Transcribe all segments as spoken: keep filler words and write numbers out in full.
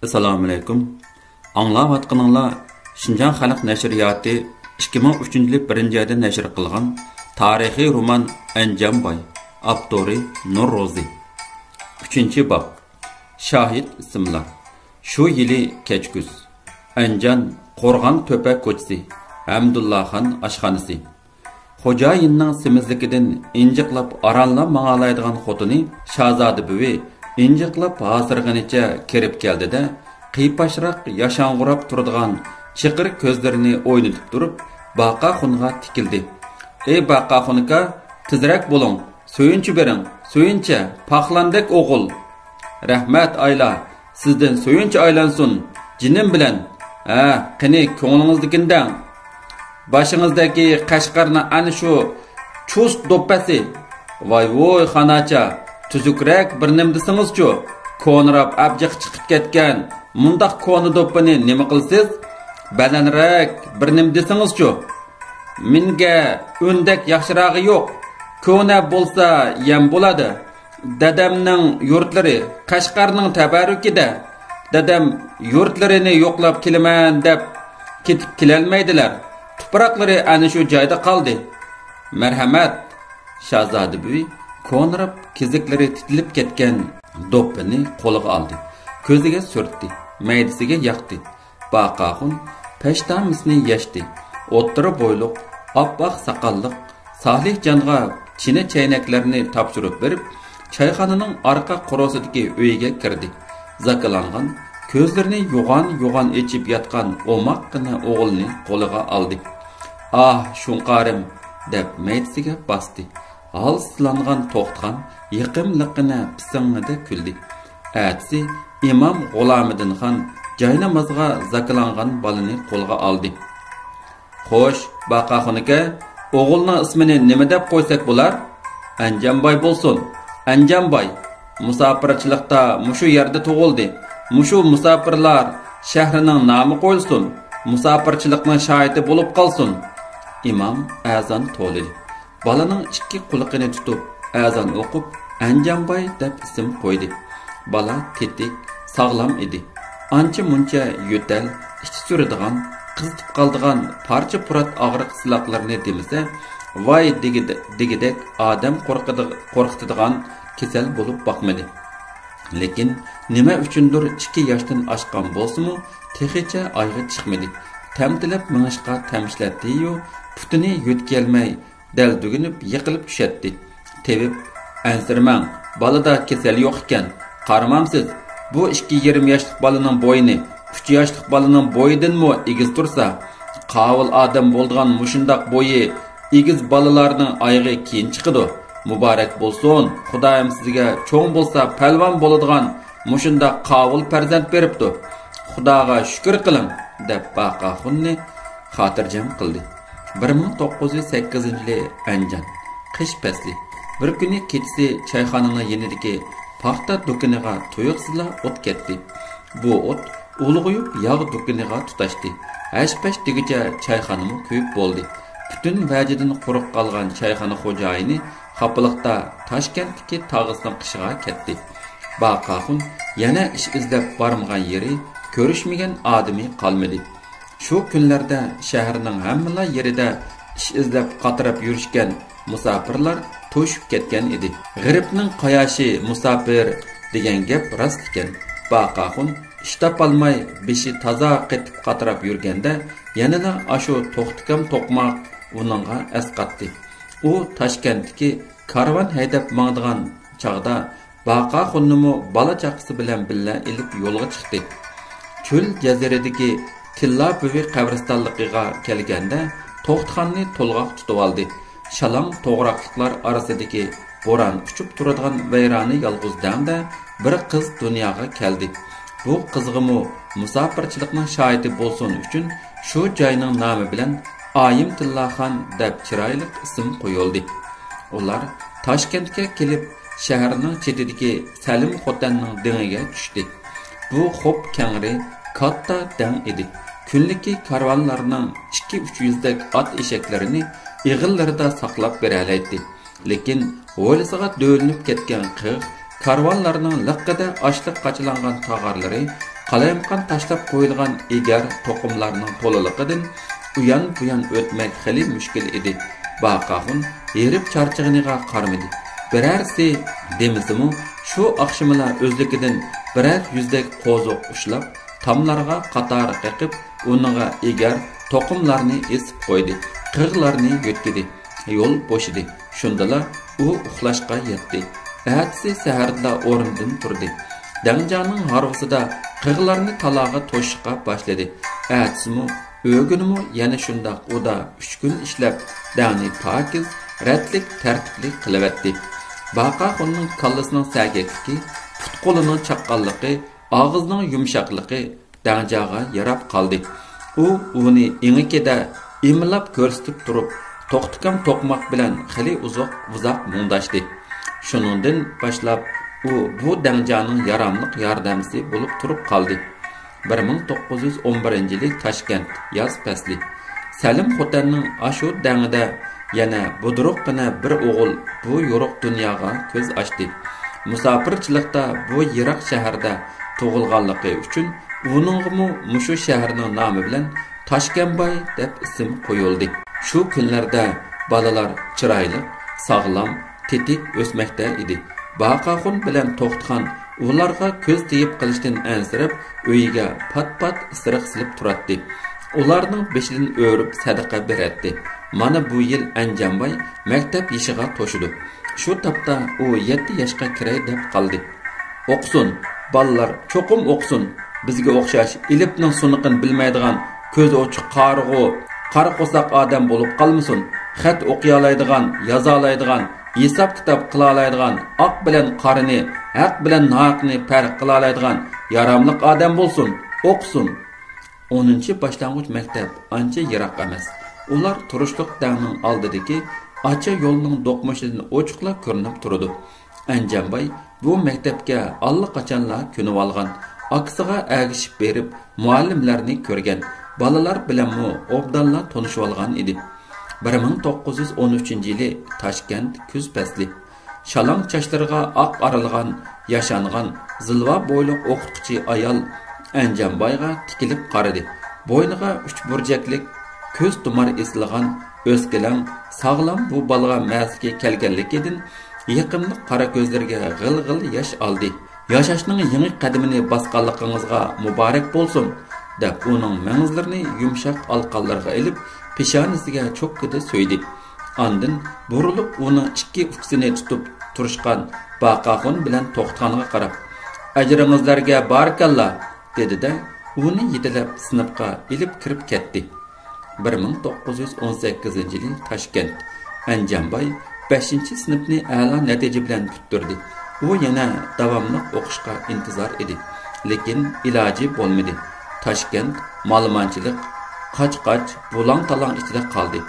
ئەسسالامۇئەلەيكۇم. ئاڭلاۋاتقىنىڭلار شىنجاڭ خەلق نەشرىياتى ئىككى مىڭ ئۈچىنچى يىلى بىرىنچى ئايدا نەشر قىلغان تارىخىي رومان ئەنجانباي، ئاپتورى نۇرروزى. ئۈچىنچى باب. شاھىت ئىسىملار. شۇ يىلى كەچكۈز. ئەنجان قورغان تۆپە كوچىسى، ھەمدۇللاخان ئاشخانىسى. خوجايىننىڭ سېمىزلىكىدىن ئىنجىقلاپ ئارانلا ماڭالايدىغان خوتۇنى شازادە بۈۋى ئىنجىقلاپ ھاسىرىغىنىچە كىرىپ كەلدى-دە، قىيپاشراق ياشاڭغۇراپ تۇرىدىغان چېقىر كۆزلىرىنى ئوينىتىپ تۇرۇپ، باقاخۇنغا تىكىلدى. ئەي باقاخۇنكا، تېزرەك بولۇڭ، سۆيۈنچە بېرىڭ، سۆيۈنچە، پاخلاندەك ئوغۇل. رەھمەت ئايلا، سىزدىن سۆيۈنچە ئايلانسۇن، جېنىم بىلەن. ھە، قېنى، كۆڭلىڭىزدىكىنى دەڭ. باشىڭىزدىكى قەشقەرنىڭ ئەنە شۇ چۇس دوپپىسى. ۋاي ۋوي، خاناچا، تۈزۈكرەك بىر نېمە دېسىڭىزچۇ؟ كونىراپ ئەبجىقى چىقىپ كەتكەن مۇنداق كونا دوپپىنى نېمە قىلىسىز؟ بەلەنرەك بىر نېمە دېسىڭىزچۇ؟ مېنىڭكى ئۇندەك ياخشىراقى يوق. كونا بولسا يەم بولىدۇ. دادامنىڭ يۇرتلىرى قەشقەرنىڭ تەبەررۇكىدە. دادام يۇرتلىرىنى يوقلاپ كېلىمەن دەپ كېتىپ كېلەلمەيدىلەر. تۇپراقلىرى ئەنە شۇ جايدا قالدى. مەرھەمەت! شازادە بۈۋى كونىراپ كېزىكلىرى تىتىلىپ كەتكەن دوپپىنى قولىغا ئالدى. كۆزىگە سۈرتتى، مەيدىسىگە ياقتى. باقاخۇن پەشتامىسىنى يەشتى. ئوتتۇرا بويلۇق، ئاپئاق ساقاللىق سالىھجانغا چىنە چەينەكلەرنى تاپشۇرۇپ بېرىپ، چايخانىنىڭ ئارقا قورۇسىدىكى ئۆيگە كىردى. زاكىلانغان، كۆزلىرىنى يوغان-يوغان ئېچىپ ياتقان ئوماققىنە ئوغلىنى قولىغا ئالدى. «ئاھ، شۇڭقارىم!» دەپ مەيدىسىگە باستى. ھالسىزلانغان توختىخان يېقىملىققىنە پىسىڭڭىدە كۈلدى. ئەتىسى ئىمام غۇلامىدىن خان جاينامازغا زاكىلانغان بالىنى قولىغا ئالدى. «خوش، باقاخۇن ئاكا، ئوغۇلنىڭ ئىسمىنى نېمە دەپ قويساك بولار؟» «ئەنجانباي بولسۇن، ئەنجانباي. مۇساپىرچىلىقتا مۇشۇ يەردە تۇغۇلدى. مۇشۇ مۇساپىرلار شەھىرىنىڭ نامى قويۇلسۇن، مۇساپىرچىلىقنىڭ شاھىتى بولۇپ قالسۇن.» ئىمام ئەزان تولىدى. بالىنىڭ ئىككى قۇلىقىنى تۇتۇپ، ئەزان ئوقۇپ، ئەنجانباي دەپ ئىسىم قويدى. بالا تېتىك، ساغلام ئىدى. ئانچە-مۇنچە يۆتەل، ئىچى سۈرىدىغان، قىزىتىپ قالىدىغان پارچە-پۇرات ئاغرىق سىلاقلىرىنى دېمىسە، ۋاي دېگىدە-، دېگۈدەك ئادەم قورقىدىغ-، قورقۇتىدىغان كېسەل بولۇپ باقمىدى. لېكىن نېمە ئۈچۈندۇر ئىككى ياشتىن ئاشقان بولسىمۇ، تېخىچە ئايىغى چىقمىدى. تەمتىلەپ مېڭىشقا تەمشىلەتتىيۇ، پۇتىنى يۆتكىيەلمەي، دەلدۈگۈنۈپ يىقىلىپ چۈشەتتى. تېۋىپ، «ئەنسىرىمەڭ، بالىدا كېسەل يوق ئىكەن. قارىمامسىز، بۇ ئىككى يېرىم ياشلىق بالىنىڭ بوينى ئۈچ ياشلىق بالىنىڭ بويىدىنمۇ ئېگىز تۇرسا، قاۋۇل ئادەم بولىدىغان مۇشۇنداق بويى ئېگىز بالىلارنىڭ ئايىغى كېيىن چىقىدۇ. مۇبارەك بولسۇن، خۇدايىم سىزگە چوڭ بولسا پەلۋان بولىدىغان مۇشۇنداق قاۋۇل پەرزەنت بېرىپتۇ. خۇداغا شۈكۈر قىلىڭ» دەپ باقاخۇننى خاتىرجەم قىلدى. بىر مىڭ توققۇز يۈز سەككىزىنچى يىلى ئەنجان. قىش پەسلى. بىر كۈنى كېچىسى چايخانىنىڭ يېنىدىكى پاختا دۇكىنىغا تۇيۇقسىزلا ئوت كەتتى. بۇ ئوت ئۇلغىيىپ ياغ دۇكىنىغا تۇتاشتى. ھەش-پەش دېگۈچە چايخانىمۇ كۆيۈپ بولدى. پۈتۈن ۋەجىدىن قۇرۇق قالغان چايخانا خوجايىنى خاپىلىقتا تاشكەنتتىكى تاغىسىنىڭ قېشىغا كەتتى. باقاخۇن يەنە ئىش ئىزدەپ بارمىغان يېرى، كۆرۈشمىگەن ئادىمى قالمىدى. شۇ كۈنلەردە شەھەرنىڭ ھەممىلا يېرىدە ئىش ئىزدەپ قاتراپ يۈرۈشكەن مۇساپىرلار توشۇپ كەتكەن ئىدى. «غېرىبنىڭ قاياشى مۇساپىر» دېگەن گەپ راست ئىكەن. باقاخۇن ئىش تاپالماي، بېشى تازا قېتىپ قاتراپ يۈرگەندە، يەنىلا ئاشۇ توختىكام توقماق ئۇنىڭغا ئەسقاتتى. ئۇ تاشكەنتتىكى كارۋان ھەيدەپ ماڭىدىغان چاغدا، باقاخۇننىمۇ بالا-چاقىسى بىلەن بىللە ئېلىپ يولغا چىقتى. چۆل جەزىرىدىكى تىللا بۈۋى قەبرىستانلىقىغا كەلگەندە، توختىخاننى تولغاق تۇتۇۋالدى. شالاڭ توغراقلىقلار ئارىسىدىكى بوران ئۇچۇپ تۇرىدىغان ۋەيرانە يالغۇز دەڭدە بىر قىز دۇنياغا كەلدى. بۇ قىزغىمۇ مۇساپىرچىلىقنىڭ شاھىتى بولسۇن ئۈچۈن شۇ جاينىڭ نامى بىلەن ئايىم تىللاخان دەپ چىرايلىق ئىسىم قويۇلدى. ئۇلار تاشكەنتكە كېلىپ، شەھەرنىڭ چېتىدىكى سەلىم خوتەننىڭ دېڭىگە چۈشتى. بۇ خوپ كەڭرى، كاتتا دەڭ ئىدى. كۈنلۈكى كارۋانلارنىڭ ئىككى-ئۈچ يۈزدەك ئات ئېشەكلىرىنى ئېغىللىرىدا ساقلاپ بېرەلەيتتى. لېكىن ھويلىسىغا دۆۋىلىنىپ كەتكەن قىغ كارۋانلارنىڭ لىققىدە ئاشلىق قاچىلانغان تاغارلىرى قالايمىقان تاشلاپ قويۇلغان ئېگەر توقۇملارنىڭ تولىلىقىدىن ئۇيان-بۇيان ئۆتمەك خېلى مۈشكۈل ئىدى. باقاخۇن ھېرىپ چارچىغىنىغا قارىمىدى. بىرەرسى دېمىسىمۇ، شۇ ئاخشىمىلا ئۆزلۈكىدىن بىرەر يۈزدەك قوزۇق ئۇشلاپ، تاملارغا قاتار قېقىپ، ئۇنىڭغا ئېگەر توقۇملارنى ئېسىپ قويدى، قىغلارنى يۆتكىدى. يول بوشىدى. شۇندىلا ئۇ ئۇخلاشقا ياتتى. ئەتىسى سەھەردىلا ئورنىدىن تۇردى. دەڭجانىڭ ھارۋىسىدا قىغلارنى تالاغا توشۇشقا باشلىدى. ئەتىسىمۇ، ئۆگۈنىمۇ يەنە شۇنداق ئۇدا ئۈچ كۈن ئىشلەپ، دەڭنى پاكىز، رەتلىك، تەرتىپلىك قىلىۋەتتى. باقاخۇننىڭ كاللىسىنىڭ سەگەكلىكى، پۇت-قولىنىڭ چاققانلىقى، ئاغزىنىڭ يۇمشاقلىقى، دەڭجاغا ياراپ قالدى. ئۇ ئۇنى ئېڭىكىدە ئىملاپ كۆرسىتىپ تۇرۇپ، توختىكام توقماق بىلەن خېلى ئۇزاق، ئۇزاق مۇڭداشتى. شۇنىڭدىن باشلاپ ئۇ بۇ دەڭجانىڭ ياراملىق ياردەمچىسى بولۇپ تۇرۇپ قالدى. بىر مىڭ توققۇز يۈز ئون بىرىنچى يىلى تاشكەنت، ياز پەسلى. سەلىم خوتەننىڭ ئاشۇ دەڭىدە يەنە بۇدرۇققىنە بىر ئوغۇل بۇ يورۇق دۇنياغا كۆز ئاچتى. مۇساپىرچىلىقتا بۇ يىراق شەھەردە تۇغۇلغانلىقى ئۈچۈن ئۇنىڭغىمۇ مۇشۇ شەھەرنىڭ نامى بىلەن تاشكەنباي دەپ ئىسىم قويۇلدى. شۇ كۈنلەردە بالىلار چىرايلىق، ساغلام، تېتىك ئۆسمەكتە ئىدى. باقاخۇن بىلەن توختىخان ئۇلارغا كۆز تېگىپ قېلىشتىن ئەنسىرەپ، ئۆيىگە پات-پات ئىسرىق سېلىپ تۇراتتى. ئۇلارنىڭ بېشىدىن ئۆرۈپ سەدىقە بېرەتتى. مانا بۇ يىل ئەنجانباي مەكتەپ يېشىغا توشىدۇ. شۇ تاپتا ئۇ يەتتە ياشقا كىرەي دەپ قالدى. ئوقۇسۇن، بالىلار چوقۇم ئوقۇسۇن. بىزگە ئوخشاش ئېلىپنىڭ سۇنۇقىنى بىلمەيدىغان كۆزى ئوچۇق قارىغۇ، قارا قورساق ئادەم بولۇپ قالمىسۇن. خەت ئوقۇيالايدىغان، يازالايدىغان، ھېساب-كىتاب قىلالايدىغان، ئاق بىلەن قارىنى، ھەق بىلەن ناھەقنى پەرق قىلالايدىغان ياراملىق ئادەم بولسۇن، ئوقۇسۇن. ئونىنچى باشلانغۇچ مەكتەپ ئانچە يىراق ئەمەس. ئۇلار تۇرۇشلۇق دەڭنىڭ ئالدىدىكى ئاچا يولنىڭ دوقمۇشىدىن ئوچۇقلا كۆرۈنۈپ تۇرىدۇ. ئەنجانباي بۇ مەكتەپكە ئاللىقاچانلا كۆنۈۋالغان، ئاكىسىغا ئەگىشىپ بېرىپ، مۇئەللىملەرنى كۆرگەن، بالىلار بىلەنمۇ ئوبدانلا تونۇشۇۋالغان ئىدى. بىر مىڭ توققۇز يۈز ئون ئۈچىنچى يىلى تاشكەنت، كۈز پەسلى. شالاڭ چاچلىرىغا ئاق ئارىلغان، ياشانغان، زىلۋا بويلۇق ئوقۇتقۇچى ئايال ئەنجانبايغا تىكىلىپ قارىدى. بوينىغا ئۈچ بۇرجەكلىك، كۆز تۇمار ئېسىلغان، ئۆسكىلەڭ، ساغلام بۇ بالىغا مەسىكە كەلگەنلىكىدىن يېقىملىق قارا كۆزلىرىگە غىل-غىل ياش ئالدى. «ياشاشنىڭ يېڭى قەدىمىنى باسقانلىقىڭىزغا مۇبارەك بولسۇن!» دەپ، ئۇنىڭ مەڭزىلىرىنى يۇمشاق ئالىقانلىرىغا ئېلىپ، پېشانىسىگە چوككىدە سۆيدى. ئاندىن بۇرۇلۇپ، ئۇنىڭ ئىككى ئۇكىسىنى تۇتۇپ تۇرۇشقان باقاخۇن بىلەن توختىخانغا قاراپ، «ئەجرىڭىزلەرگە بارىكاللا!» دېدى-دە، ئۇنى يېتىلەپ سىنىپقا ئېلىپ كىرىپ كەتتى. بىر مىڭ توققۇز يۈز ئون سەككىزىنچى يىلى تاشكەنت. ئەنجانباي بەشىنچى سىنىپنى ئەلا نەتىجە بىلەن پۈتتۈردى. ئۇ يەنە داۋاملىق ئوقۇشقا ئىنتىزار ئىدى، لېكىن ئىلاجى بولمىدى. تاشكەنت، مالىمانچىلىق، قاچ-قاچ، بۇلاڭ-تالاڭ ئىچىدە قالدى.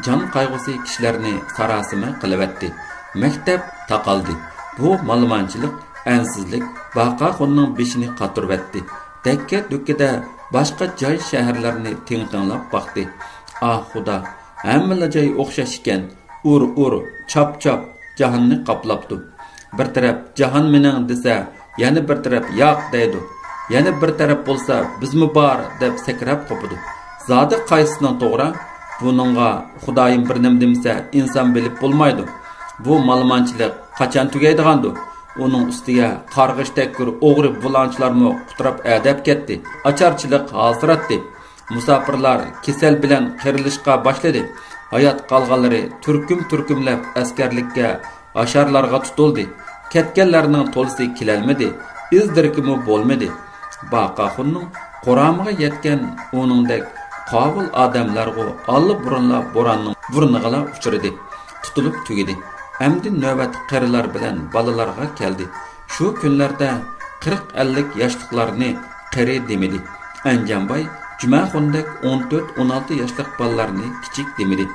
جان قايغۇسى كىشىلەرنى ساراسىمە قىلىۋەتتى. مەكتەپ تاقالدى. بۇ مالىمانچىلىق، ئەنسىزلىك باقاخۇننىڭ بېشىنى قاتۇرۇۋەتتى. دەككە-دۈككىدە باشقا جاي شەھەرلەرنى تىڭ-تىڭلاپ باقتى. ئاھ، خۇدا، ھەممىلا جاي ئوخشاش ئىكەن. ئۇر، ئۇر، چاپ، چاپ، جاھاننى قاپلاپتۇ. بىر تەرەپ جاھان مېنىڭ دېسە، يەنە بىر تەرەپ ياق دەيدۇ. يەنە بىر تەرەپ بولسا بىزمۇ بار دەپ سەكرەپ قوپىدۇ. زادى قايسىسىنىڭ توغرا؟ بۇنىڭغا خۇدايىم بىر نېمە دېمىسە، ئىنسان بىلىپ بولمايدۇ. بۇ مالىمانچىلىق قاچان تۈگەيدىغاندۇ؟ ئۇنىڭ ئۈستىگە قارغىش تەككۈر ئوغرى بۇلاڭچىلارمۇ قۇتراپ ئەدەپ كەتتى. ئاچارچىلىق ھاسىراتتى. مۇساپىرلار كېسەل بىلەن قېرىلىشقا باشلىدى. ھايات قالغانلىرى تۈركۈم-تۈركۈملەپ ئەسكەرلىككە، ھاشارلارغا تۇتۇلدى. كەتكەنلەرنىڭ تولىسى كېلەلمىدى، ئىز-دېرىكىمۇ بولمىدى. باقاخۇننىڭ قورامىغا يەتكەن ئۇنىڭدەك قاۋۇل ئادەملەرغۇ ئاللىبۇرۇنلا بوراننىڭ بۇرنىغىلا ئۇچرىدى، تۇتۇلۇپ تۈگىدى. ئەمدى نۆۋەت قېرىلار بىلەن بالىلارغا كەلدى. شۇ كۈنلەردە قىرىق-ئەللىك ياشلىقلارنى قېرى دېمىدى. ئەنجانباي جۈمەخۇندەك ئون تۆت، ئون ئالتە ياشلىق بالىلارنى كىچىك دېمىدى.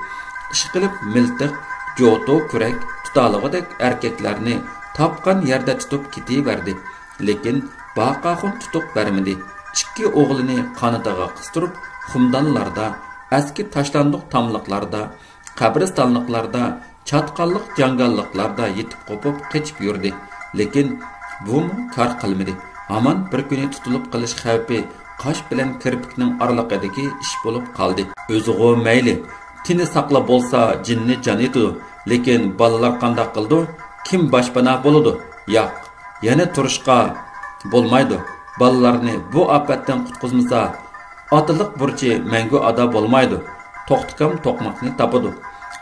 ئىشقىلىپ مىلتىق، جوتۇ، كۈرەك تۇتالىغۇدەك ئەركەكلەرنى تاپقان يەردە تۇتۇپ كېتىۋەردى. لېكىن باقاخۇن تۇتۇق بەرمىدى. ئىككى ئوغلىنى قانىتىغا قىستۇرۇپ، خۇمدانلاردا، ئەسكى تاشلاندۇق تاملىقلاردا، قەبرىستانلىقلاردا، چاتقاللىق جاڭگاللىقلاردا يېتىپ قوپۇپ قېچىپ يۈردى. لېكىن بۇمۇ كار قىلمىدى. ھامان بىر كۈنى تۇتۇلۇپ قېلىش خەۋپى قاش بىلەن كىرپىكنىڭ ئارىلىقىدىكى ئىش بولۇپ قالدى. ئۆزىغۇ مەيلى، تېنى ساقلا بولسا، جېنىنى جان ئېتىدۇ. لېكىن بالىلار قانداق قىلىدۇ؟ كىم باشپانا بولىدۇ؟ ياق، يەنە تۇرۇشقا بولمايدۇ. بالىلارنى بۇ ئاپەتتىن قۇتقۇزمىسا، ئاتىلىق بۇرچى مەڭگۈ ئادا بولمايدۇ. توختىكام توقماقنى تاپىدۇ.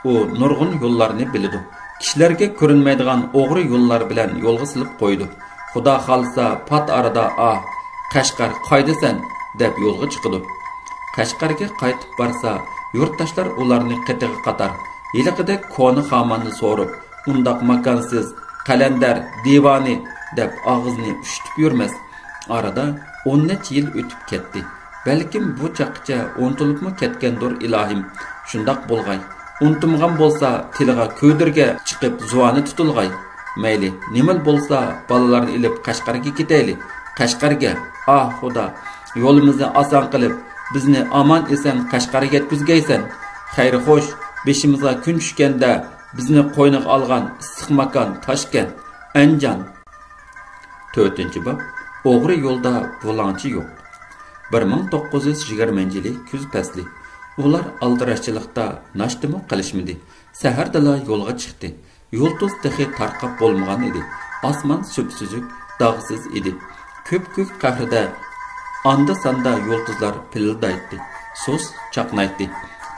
ئۇ نۇرغۇن يوللارنى بىلىدۇ. كىشىلەرگە كۆرۈنمەيدىغان ئوغرى يوللار بىلەن يولغا سېلىپ قويىدۇ. خۇدا خالىسا، پات ئارىدا، «ئاھ، قەشقەر، قايدىسەن؟» دەپ يولغا چىقىدۇ. قەشقەرگە قايتىپ بارسا، يۇرتداشلار ئۇلارنى قېتىغا قاتار، ھېلىقىدەك كونا خاماننى سورۇپ، ئۇنداق ماكانسىز، قەلەندەر، دىۋانى دەپ ئاغزىنى ئۇشتۇپ يۈرمەس. ئارىدا ئون نەچچە يىل ئۆتۈپ كەتتى. بەلكىم بۇ چاغقىچە ئۇنتۇلۇپمۇ كەتكەندۇر ئىلاھىم. شۇنداق بولغاي. ئۇنتۇمىغان بولسا تىلىغا كۆدۈرگە چىقىپ زۇۋانى تۇتۇلغاي. مەيلى، نېمىلا بولسا بالىلارنى ئېلىپ قەشقەرگە كېتەيلى. قەشقەرگە، ئاھ خۇدا، يولىمىزنى ئاسان قىلىپ، بىزنى ئامان ئېسەن قەشقەرگە يەتكۈزگەيسەن. خەير خوش، بېشىمىزغا كۈن چۈشكەندە بىزنى قوينىغا ئالغان ئىسسىق ماكان تاشكەنت، ئەنجان. تۆتىنچى باب، ئوغرى يولدا بۇلاڭچى يوق. بىر مىڭ توققۇز يۈز يىگىرمىنچى يىلى كۈز پەسلى. ئۇلار ئالدىراشچىلىقتا ناشتىمۇ قىلىشمىدى. سەھەردىلا يولغا چىقتى. يۇلتۇز تېخى تارقاپ بولمىغان ئىدى. ئاسمان سۈپسۈزۈك، داغسىز ئىدى. كۆپكۆك قەھرىدە ئاندا-ساندا يۇلتۇزلار پىلىلدايتتى، سۇس چاقنايتتى.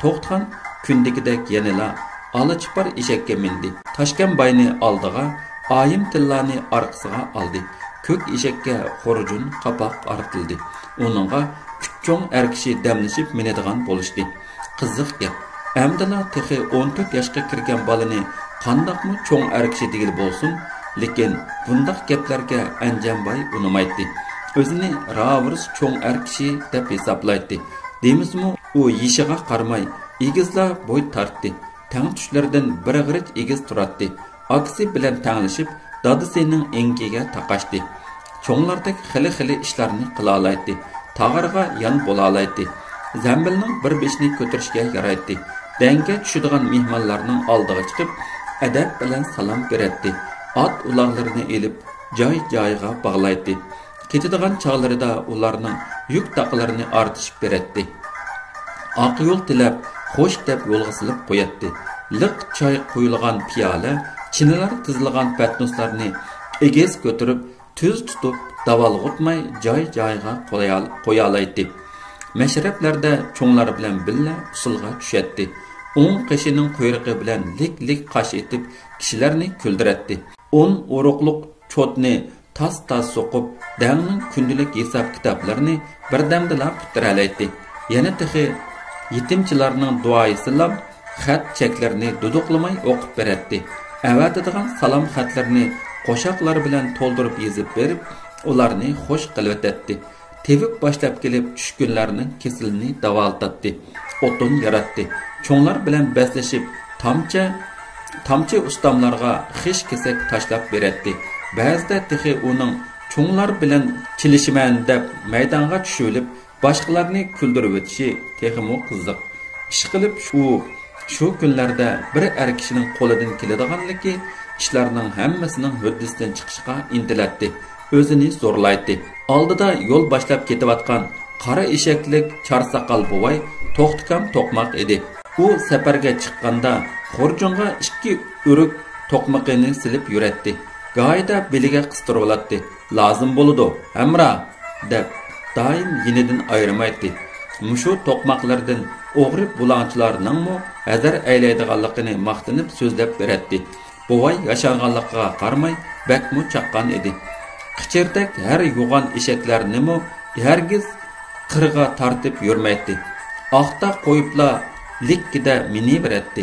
توختىخان كۈندىكىدەك يەنىلا ئالا چىپار ئېشەككە مىندى. تاشكەن باينى ئالدىغا، ئايىم تىللانى ئارقىسىغا ئالدى. كۆك ئېشەككە خۇرجۇن قاپاق ئارتىلدى. ئۇنىڭغا ئۈچ چوڭ ئەر كىشى دەملىشىپ مىنىدىغان بولۇشتى. قىزىق گەپ. ئەمدىلا تېخى ئون تۆت ياشقا كىرگەن بالىنى قانداقمۇ چوڭ ئەر كىشى دېگىلى بولسۇن، لېكىن بۇنداق گەپلەرگە ئەنجان باي ئۇنىمايتتى. ئۆزىنى راۋۇرۇس چوڭ ئەر كىشى دەپ ھېسابلايتتى. دېمىسىمۇ، ئۇ يېشىغا قارىماي ئېگىزلا بوي تارتتى. تەڭتۇشلىرىدىن بىر غېرىچ ئېگىز تۇراتتى. ئاكىسى بىلەن تەڭلىشىپ، دادىسىنىڭ ئېڭىكىگە تاقاشتى. چوڭلاردەك خېلى-خېلى ئىشلارنى قىلالايتتى. تاغارغا يان بولالايتتى. زەمبىلنىڭ بىر بېشىنى كۆتۈرۈشكە يارايتتى. دەڭگە چۈشىدىغان مېھمانلارنىڭ ئالدىغا چىقىپ، ئەدەپ بىلەن سالام بېرەتتى. ئات ئۇلاغلىرىنى ئېلىپ، جاي-جايىغا باغلايتتى. كېتىدىغان چاغلىرىدا ئۇلارنىڭ يۈك تاقلىرىنى ئارتىشىپ بېرەتتى. ئاق يول تىلەپ، خوش دەپ يولغا سېلىپ قوياتتى. لىق چاي قۇيۇلغان پىيالە، چىنىلار تىزىلغان پەتنۇسلارنى ئېگىز كۆتۈرۈپ، تۈز تۇتۇپ، داۋالغۇتماي جاي-جايىغا قويال-، قويالايتتى. مەشرەپلەردە چوڭلار بىلەن بىللە ئۇسسۇلغا چۈشەتتى. ئوڭ قېشىنىڭ قۇيرۇقى بىلەن لىك-لىك قاش ئېتىپ، كىشىلەرنى كۈلدۈرەتتى. ئون ئۇرۇقلۇق چوتنى تاس-تاس سوقۇپ، دەڭنىڭ كۈندىلىك ھېساب-كىتابلىرىنى بىردەمدىلا پۈتتۈرەلەيتتى. يەنە تېخى يېتىمچىلارنىڭ دۇئايىسىلا خەت چەكلىرىنى دۇدۇقلىماي ئوقۇپ بېرەتتى. ئەۋەتىدىغان سالام خەتلىرىنى قوشاقلار بىلەن تولدۇرۇپ يېزىپ بېرىپ، ئۇلارنى خوش قىلىۋېتەتتى. تېۋىپ باشلاپ كېلىپ، چۈشكۈنلەرنىڭ كېسىلىنى داۋالىتاتتى. ئوتۇن ياراتتى. چوڭلار بىلەن بەسلىشىپ، تامچە، تامچە ئۇستاملارغا خىش-كېسەك تاشلاپ بېرەتتى. بەزىدە تېخى ئۇنىڭ چوڭلار بىلەن چېلىشىمەن دەپ مەيدانغا چۈشۈۋېلىپ، باشقىلارنى كۈلدۈرۈۋېتىشى تېخىمۇ قىزىق. ئىشقىلىپ، ئۇ شۇ كۈنلەردە بىر ئەر كىشىنىڭ قولىدىن كېلىدىغانلىكى ئىشلارنىڭ ھەممىسىنىڭ ھۆددىسىدىن چىقىشقا ئىنتىلەتتى، ئۆزىنى زورلايتتى. ئالدىدا يول باشلاپ كېتىۋاتقان قارا ئېشەكلىك چارساقال بوۋاي توختىكام توقماق ئىدى. ئۇ سەپەرگە چىققاندا خۇرجۇنغا ئىككى ئۆرۈك توقمىقىنى سېلىپ يۈرەتتى. گاھىدا بېلىگە قىستۇرۇۋالاتتى. لازىم بولىدۇ، ھەمراھ! دەپ، دائىم يېنىدىن ئايرىمايتتى. مۇشۇ توقماقلىرىدىن ئوغرى بۇلاڭچىلارنىڭمۇ ھەزەر ئەيلەيدىغانلىقىنى ماختىنىپ سۆزلەپ بېرەتتى. بوۋاي ياشانغانلىقىغا قارىماي، بەكمۇ چاققان ئىدى. قېچىردەك ھەر يوغان ئېشەكلەرنىمۇ ھەرگىز قىرغا تارتىپ يۈرمەيتتى. ئاختا قويۇپلا لىككىدە مىنىۋېرەتتى.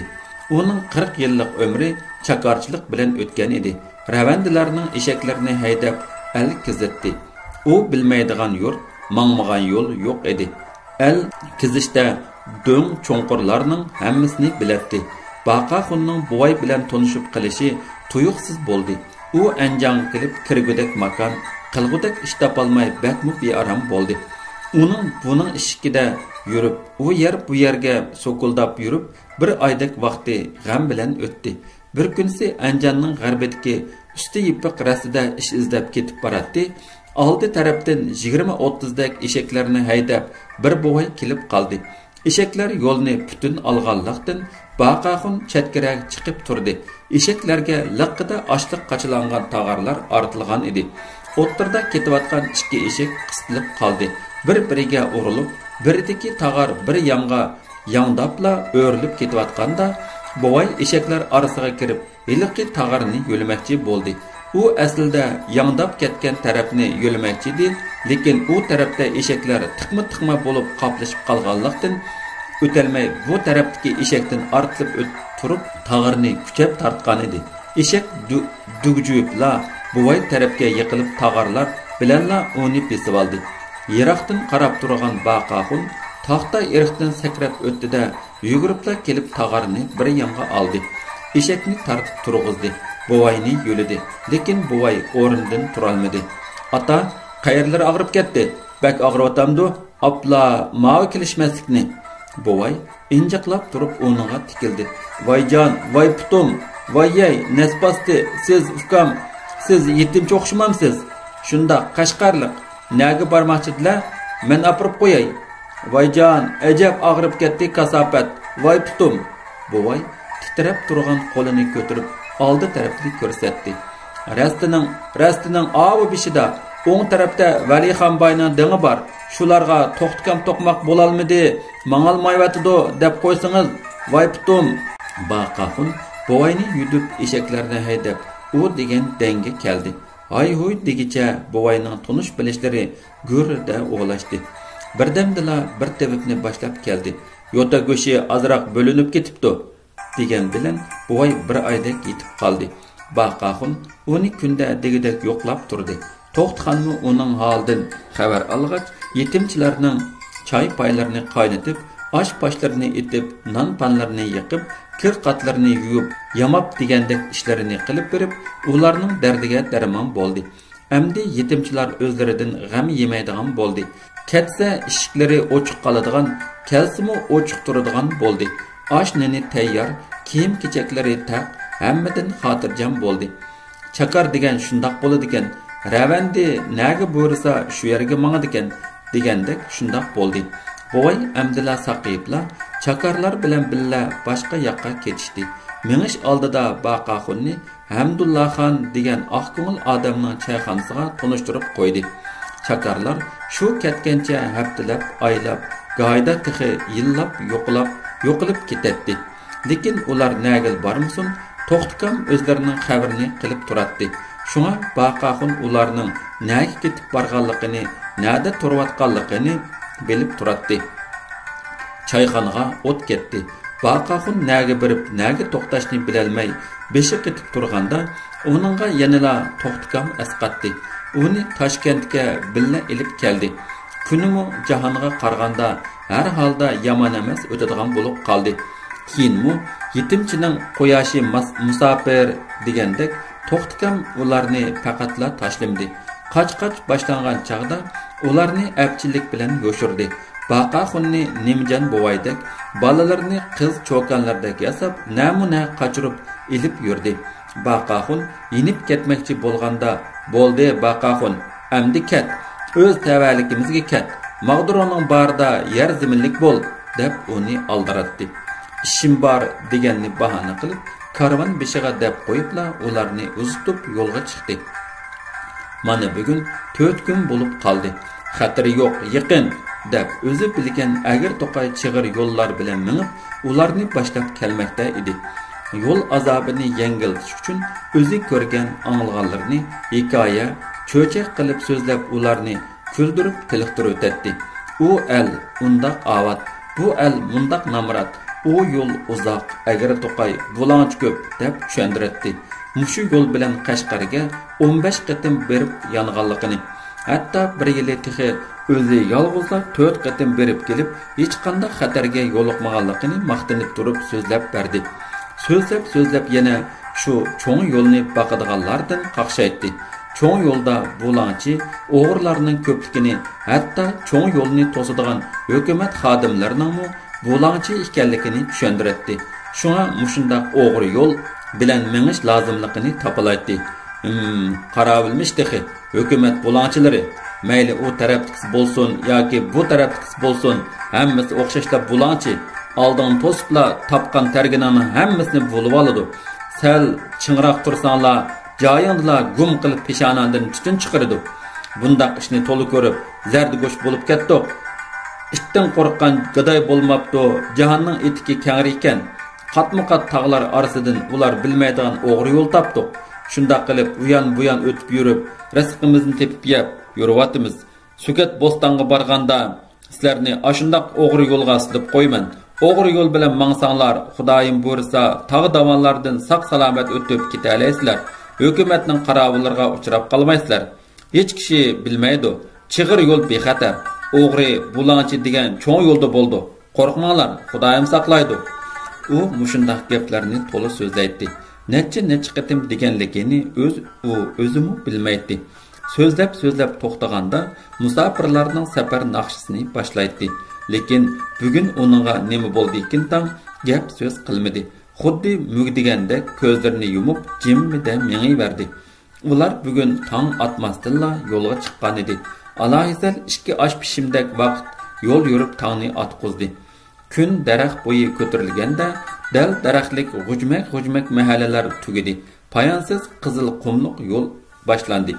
ئۇنىڭ قىرىق يىللىق ئۆمرى چاكارچىلىق بىلەن ئۆتكەن ئىدى. رەۋەندىلەرنىڭ ئېشەكلىرىنى ھەيدەپ ئەل كېزەتتى. ئۇ بىلمەيدىغان يۇرت، ماڭمىغان يول يوق ئىدى. ئەل كېزىشتە دۆڭ چوڭقۇرلارنىڭ ھەممىسىنى بىلەتتى. باقاخۇننىڭ بوۋاي بىلەن تونۇشۇپ قېلىشى تۇيۇقسىز بولدى. ئۇ ئەنجانغا كېلىپ كىرگۈدەك ماكان، قىلغۇدەك ئىش تاپالماي بەكمۇ بىئارام بولدى. ئۇنىڭ بۇنىڭ ئىشىكىدە يۈرۈپ، ئۇ يەر بۇ يەرگە سوكۇلداپ يۈرۈپ، بىر ئايدەك ۋاقتى غەم بىلەن ئۆتتى. بىر كۈنسى ئەنجاننىڭ غەربىدىكى ئۈستى يېپىق رەستىدە ئىش ئىزدەپ كېتىپ باراتتى. ئالدى تەرەپتىن يىگىرمە ئوتتۇزدەك ئېشەكلەرنى ھەيدەپ، بىر بوۋاي كېلىپ قالدى. ئېشەكلەر يولنى پۈتۈن ئالغانلىقتىن، باقاخۇن چەتكىرەك چىقىپ تۇردى. ئېشەكلەرگە لىققىدە ئاشلىق قاچىلانغان تاغارلار ئارتىلغان ئىدى. ئوتتۇرىدا كېتىۋاتقان ئىككى ئېشەك قىستىلىپ قالدى. بىر-بىرىگە ئۇرۇلۇپ، بىرىدىكى تاغار بىر يانغا ياڭداپلا ئۆرۈلۈپ كېتىۋاتقاندا، بوۋاي ئېشەكلەر ئارىسىغا كىرىپ، ھېلىقى تاغارنى يۆلىمەكچى بولدى. ئۇ ئەسلىدە ياڭداپ كەتكەن تەرەپنى يۆلىمەكچىدى، لېكىن ئۇ تەرەپتە ئېشەكلەر تىقما-تىقما بولۇپ قاپلىشىپ قالغانلىقتىن، ئۆتەلمەي بۇ تەرەپتىكى ئېشەكتىن ئارتىلىپ ئۆتۈپ تۇرۇپ، تاغارنى كۈچەپ تارتقانىدى. ئېشەك دۈ-، دۈگجۈيۈپلا بوۋاي تەرەپكە يىقىلىپ، تاغارلار بىلەنلا ئۇنى بېسىۋالدى. يىراقتىن قاراپ تۇرغان باقاخۇن تاختا ئېرىقتىن سەكرەپ ئۆتتى-دە، يۈگۈرۈپلا كېلىپ تاغارنى بىر يانغا ئالدى. ئېشەكنى تارتىپ تۇرغۇزدى. بوۋاينى يۆلىدى. لېكىن بوۋاي ئورنىدىن تۇرالمىدى. «ئاتا، قەيەرلىرى ئاغرىپ كەتتى؟ بەك ئاغرىۋاتامدۇ؟ ئاپلا، ماۋۇ كېلىشمەسلىكنى.» بوۋاي ئىنجىقلاپ تۇرۇپ ئۇنىڭغا تىكىلدى. «ۋايجان، ۋاي پۇتۇم، ۋاييەي، نەس باستى، سىز ئۇكام، سىز يېتىمچە ئوخشىمامسىز؟ شۇنداق، قەشقەرلىق، نەگە بارماقچىدىلە؟ مەن ئاپىرىپ قوياي.» «ۋايجان، ئەجەب ئاغرىپ كەتتى كاساپەت، ۋاي پۇتۇم!» بوۋاي تىترەپ تۇرغان قولىنى كۆتۈرۈپ، ئالدى تەرەپنى كۆرسەتتى. «رەستىنىڭ، رەستىنىڭ ئاۋۇ بېشىدا، ئوڭ تەرەپتە ۋەلىخان باينىڭ دېڭى بار. شۇلارغا توختىكام توقماق بولالمىدى، ماڭالمايۋاتىدۇ دەپ قويسىڭىز، ۋاي پۇتۇم!» باقاخۇن بوۋاينى يۈدۈپ، ئېشەكلەرنى ھەيدەپ، ئۇ دېگەن دەڭگە كەلدى. ھاي-ھۇي دېگۈچە بوۋاينىڭ تونۇش-بىلىشلىرى گۈررىدە ئوغلاشتى. بىردەمدىلا بىر تېۋىپنى باشلاپ كەلدى. «يوتا گۆشى ئازراق بۆلۈنۈپ كېتىپتۇ» دېگەن بىلەن بوۋاي بىر ئايدەك يېتىپ قالدى. باقاخۇن ئۇنى كۈندە دېگۈدەك يوقلاپ تۇردى. توختىخانمۇ ئۇنىڭ ھالىدىن خەۋەر ئالغاچ، يېتىمچىلەرنىڭ چاي-پايلىرىنى قاينىتىپ، ئاش-پاشلىرىنى ئېتىپ، نان-پانلىرىنى يېقىپ، كىر-قاتلىرىنى يۇيۇپ، ياماپ دېگەندەك ئىشلىرىنى قىلىپ بېرىپ، ئۇلارنىڭ دەردىگە دەرمان بولدى. ئەمدى يېتىمچىلار ئۆزلىرىدىن غەم يېمەيدىغان بولدى. كەتسە ئىشىكلىرى ئوچۇق قالىدىغان، كەلسىمۇ ئوچۇق تۇرىدىغان بولدى. ئاش-نېنى تەييار، كىيىم-كېچەكلىرى تەق، ھەممىدىن خاتىرجەم بولدى. چاكار دېگەن شۇنداق بولىدىكەن، رەۋەندى نەگە بۇيرۇسا شۇ يەرگە ماڭىدىكەن، دېگەندەك شۇنداق بولدى. بوۋاي ئەمدىلا ساقىيىپلا، چاكارلار بىلەن بىللە باشقا ياققا كېتىشتى. مېڭىش ئالدىدا باقاخۇننى ھەمدۇللاخان دېگەن ئاق كۆڭۈل ئادەمنىڭ چايخانىسىغا تونۇشتۇرۇپ قويدى. چاكارلار شۇ كەتكەنچە ھەپتىلەپ، ئايلاپ، گاھىدا تېخى يىللاپ يوقىلاپ، يوقىلىپ كېتەتتى. لېكىن ئۇلار نەگىلا بارمىسۇن، توختىكام ئۆزلىرىنىڭ خەۋىرىنى قىلىپ تۇراتتى. شۇڭا باقاخۇن ئۇلارنىڭ نەگە كېتىپ بارغانلىقىنى، نەدە تۇرۇۋاتقانلىقىنى بىلىپ تۇراتتى. چايخانىغا ئوت كەتتى. باقاخۇن نەگە بېرىپ، نەگە توختاشنى بىلەلمەي، بېشى قېتىپ تۇرغاندا، ئۇنىڭغا يەنىلا توختىكام ئەسقاتتى. ئۇنى تاشكەنتكە بىللە ئېلىپ كەلدى. كۈنىمۇ جاھانغا قارىغاندا، ھەر ھالدا يامان ئەمەس ئۆتىدىغان بولۇپ قالدى. كېيىنمۇ يېتىمچىنىڭ قۇياشى ماس-، مۇساپىر دېگەندەك، توختىكام ئۇلارنى پەقەتلا تاشلىمىدى. قاچ-قاچ باشلانغان چاغدا ئۇلارنى ئەپچىللىك بىلەن يوشۇردى. باقاخۇننى نىمجان بوۋايدەك، بالىلىرىنى قىز چوكانلىرىدەك ياساپ، نەمۇ نە قاچۇرۇپ ئېلىپ يۈردى. باقاخۇن يېنىپ كەتمەكچى بولغاندا، «بولدى، باقاخۇن، ئەمدى كەت، ئۆز تەۋەلىكىمىزگە كەت، ماغدۇرۇڭنىڭ بارىدا يەر زېمىنلىك بول» دەپ ئۇنى ئالدىراتتى. «ئىشىم بار» دېگەننى باھانە قىلىپ، كارۋان بېشىغا دەپ قويۇپلا ئۇلارنى ئۇزىتىپ يولغا چىقتى. مانا بۈگۈن تۆت كۈن بولۇپ قالدى. «خەتىرى يوق، يېقىن» دەپ ئۆزى بىلگەن ئەگرى توقاي چىغىر يوللار بىلەن مېڭىپ، ئۇلارنى باشلاپ كەلمەكتە ئىدى. يول ئازابىنى يەڭگىلتىش ئۈچۈن ئۆزى كۆرگەن، ئاڭلىغانلىرىنى ھېكايە، چۆچەك قىلىپ سۆزلەپ ئۇلارنى كۈلدۈرۈپ تېلىقتۇرۇۋېتەتتى. «ئۇ ئەل ئۇنداق ئاۋات، بۇ ئەل مۇنداق نامرات، ئۇ يول ئۇزاق، ئەگرى توقاي، بۇلاڭچى كۆپ» دەپ چۈشەندۈرەتتى. مۇشۇ يول بىلەن قەشقەرگە ئون بەش قېتىم بېرىپ يانغانلىقىنى، ھەتتا بىر يىلى تېخى ئۆزى يالغۇزلا تۆت قېتىم بېرىپ كېلىپ، ھېچقانداق خەتەرگە يولۇقمىغانلىقىنى ماختىنىپ تۇرۇپ سۆزلەپ بەردى. سۆزلەپ، سۆزلەپ يەنە شۇ چوڭ يولنى باقىدىغانلاردىن قاقشايتتى. چوڭ يولدا بۇلاڭچى، ئوغرىلارنىڭ كۆپلۈكىنى، ھەتتا چوڭ يولنى توسىدىغان ھۆكۈمەت خادىملىرىنىڭمۇ بۇلاڭچى ئىكەنلىكىنى چۈشەندۈرەتتى. شۇڭا مۇشۇنداق ئوغرى يول بىلەن مېڭىش لازىملىقىنى تاپىلايتتى. ھىم، قاراۋۇلمىش تېخى، ھۆكۈمەت بۇلاڭچىلىرى. مەيلى ئۇ تەرەپتىكىسى بولسۇن ياكى بۇ تەرەپتىكىسى بولسۇن، ھەممىسى ئوخشاشلا بۇلاڭچى. ئالدىڭنى توسۇپلا تاپقان تەرگىنىڭنىڭ ھەممىسىنى بۇلىۋالىدۇ. سەل چىڭراق تۇرساڭلار، جايىڭدىلا گۇم قىلىپ پېشانەڭدىن تۈتۈن چىقىرىدۇ. بۇنداق ئىشنى تولا كۆرۈپ، زەردىگۆش بولۇپ كەتتۇق. ئىتتىن قورققان گاداي بولماپتۇ، جاھاننىڭ ئېتىكى كەڭرى ئىكەن. قاتمۇ قات تاغلار ئارىسىدىن ئۇلار بىلمەيدىغان ئوغرى يول تاپتۇق. شۇنداق قىلىپ ئۇيان بۇيان ئۆتۈپ يۈرۈپ، رىزقىمىزنى تېپىپ يەپ يۈرۈۋاتىمىز. سۆگەت بوستانغا بارغاندا، سىلەرنى ئاشۇنداق ئوغرى يولغا سېلىپ قويىمەن. ئوغرى يول بىلەن ماڭساڭلار، خۇدايىم بۇيرۇسا، تاغ داۋانلاردىن ساق-سالامەت ئۆتۈپ كېتەلەيسىلەر. ھۆكۈمەتنىڭ قاراۋۇللىرىغا ئۇچراپ قالمايسىلەر. ھېچ كىشى بىلمەيدۇ. چىغىر يول بىخەتەر. ئوغرى، بۇلاڭچى دېگەن چوڭ يولدا بولىدۇ. قورقماڭلار، خۇدايىم ساقلايدۇ. ئۇ مۇشۇنداق گەپلەرنى تولا سۆزلەيتتى. نەچچە، نەچچە قېتىم دېگەنلىكىنى ئۆز-، ئۇ ئۆزىمۇ بىلمەيتتى. سۆزلەپ، سۆزلەپ توختىغاندا، مۇساپىرلارنىڭ سەپەر ناخشىسىنى باشلايتتى. لېكىن بۈگۈن ئۇنىڭغا نېمە بولدىكىن تاڭ، گەپ سۆز قىلمىدى. خۇددى مۈگدىگەندەك كۆزلىرىنى يۇمۇپ، جىممىدە مېڭىۋەردى. ئۇلار بۈگۈن تاڭ ئاتماستىنلا يولغا چىققانىدى. ئالاھىسەل ئىككى ئاش پىشىمدەك ۋاقىت يول يۈرۈپ تاڭنى ئاتقۇزدى. كۈن دەرەخ بويى كۆتۈرۈلگەندە، دەل دەرەخلىك غۇجمەك-غۇجمەك مەھەللىلەر تۈگىدى. پايانسىز قىزىل قۇملۇق يول باشلاندى.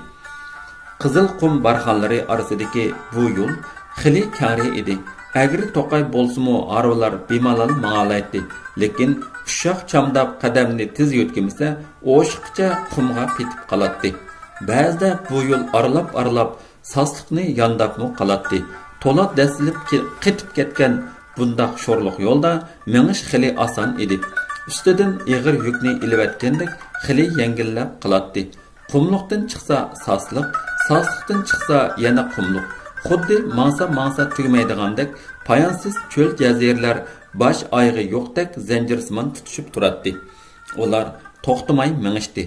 قىزىل قۇم بارخانلىرى ئارىسىدىكى بۇ يول خېلى كەڭرى ئىدى. ئەگرى توقاي بولسىمۇ، ھارۋىلار بىمالال ماڭالايتتى. لېكىن ئۇششاق چامداپ قەدەمنى تېز يۆتكىمىسە، ئوشۇققىچە قۇمغا پېتىپ قالاتتى. بەزىدە بۇ يول ئارىلاپ-ئارىلاپ ساسلىقنى يانداپمۇ قالاتتى. تولا دەسسىلىپ كې-، قېتىپ كەتكەن بۇنداق شورلۇق يولدا مېڭىش خېلى ئاسان ئىدى. ئۈستىدىن ئېغىر يۈكنى ئېلىۋەتكەندەك خېلى يەڭگىللەپ قالاتتى. قۇملۇقتىن چىقسا ساسلىق، ساسلىقتىن چىقسا يەنە قۇملۇق. خۇددى ماڭسا-ماڭسا تۈگىمەيدىغاندەك پايانسىز چۆل جەزىرىلەر باش ئايىغى يوقتەك زەنجىرسىمان تۇتۇشۇپ تۇراتتى. ئۇلار توختىماي مېڭىشتى.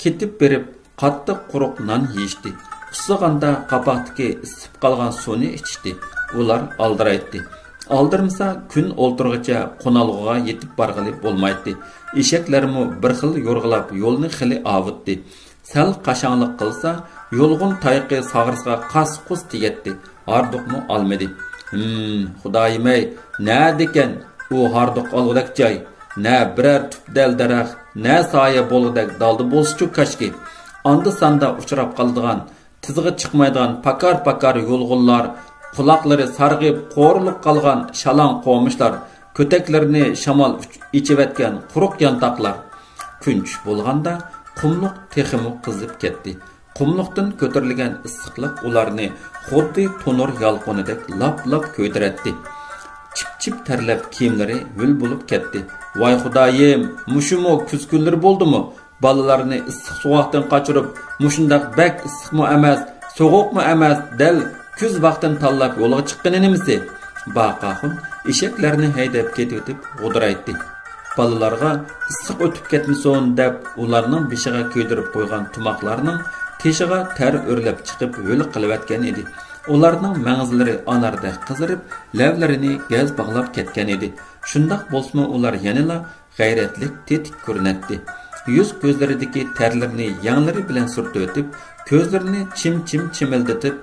كېتىپ بېرىپ، قاتتىق قۇرۇق نان يېيىشتى. ئۇسسىغاندا قاپاقتىكى ئىسسىپ قالغان سۇنى ئىچىشتى. ئۇلار ئالدىرايتتى. ئالدىرىمىسا، كۈن ئولتۇرغىچە قونالغۇغا يېتىپ بارغىلى بولمايتتى. ئېشەكلەرمۇ بىر خىل يورغىلاپ، يولنى خېلى ئاۋۇتتى. سەل قاشاڭلىق قىلسا، يۇلغۇن تايىقى ساغرىسىغا قاس-قۇس تېگەتتى. ھاردۇقمۇ ئالمىدى. ھىم، خۇدايىم-ئەي، نەدىكەن ئۇ ھاردۇق ئالغۇدەك جاي؟ نە بىرەر تۈپ دەل-دەرەخ، نە سايە بولغۇدەك دالدا بولسىچۇ كاشكى. ئاندا-ساندا ئۇچراپ قالىدىغان، تىزىغا چىقمايدىغان پاكار-پاكار يۇلغۇنلار، قۇلاقلىرى سارغىيىپ قورۇلۇپ قالغان شالاڭ قومۇشلار، كۆتەكلىرىنى شامال ئۇچ-، ئېچىۋەتكەن قۇرۇق يانتاقلار. كۈن چۈش بولغاندا قۇملۇق تېخىمۇ قىزىپ كەتتى. قۇملۇقتىن كۆتۈرۈلگەن ئىسسىقلىق ئۇلارنى خۇددى تونۇر يالقۇنىدەك لاپ-لاپ كۆيدۈرەتتى. چىپ-چىپ تەرلەپ كىيىملىرى ھۆل بولۇپ كەتتى. ۋاي خۇدايىم، مۇشۇمۇ كۈز كۈنلىرى بولدىمۇ؟ بالىلارنى ئىسسىق سوغۇقتىن قاچۇرۇپ، مۇشۇنداق بەك ئىسسىقمۇ ئەمەس، سوغۇقمۇ ئەمەس، دەل كۈز ۋاقتىنى تاللاپ يولغا چىققىنى نېمىسى؟ باقاخۇن ئېشەكلەرنى ھەيدەپ كېتىۋېتىپ غودرايتتى. بالىلارغا ئىسسىق ئۆتۈپ كەتمىسۇن دەپ، ئۇلارنىڭ بېشىغا كىيدۈرۈپ قويغان تۇماقلارنىڭ تېشىغا تەر ئۆرلەپ چىقىپ ھۆل قىلىۋەتكەن ئىدى. ئۇلارنىڭ مەڭزىلىرى ئاناردەك قىزىرىپ، لەۋلىرىنى گەز باغلاپ كەتكەن ئىدى. شۇنداق بولسىمۇ ئۇلار يەنىلا غەيرەتلىك، تېتىك كۆرۈنەتتى. يۈز-كۆزلىرىدىكى تەرلىرىنى يەڭلىرى بىلەن سۈرتۈۋېتىپ، كۆزلىرىنى چىم-چىم چىمىلدىتىپ،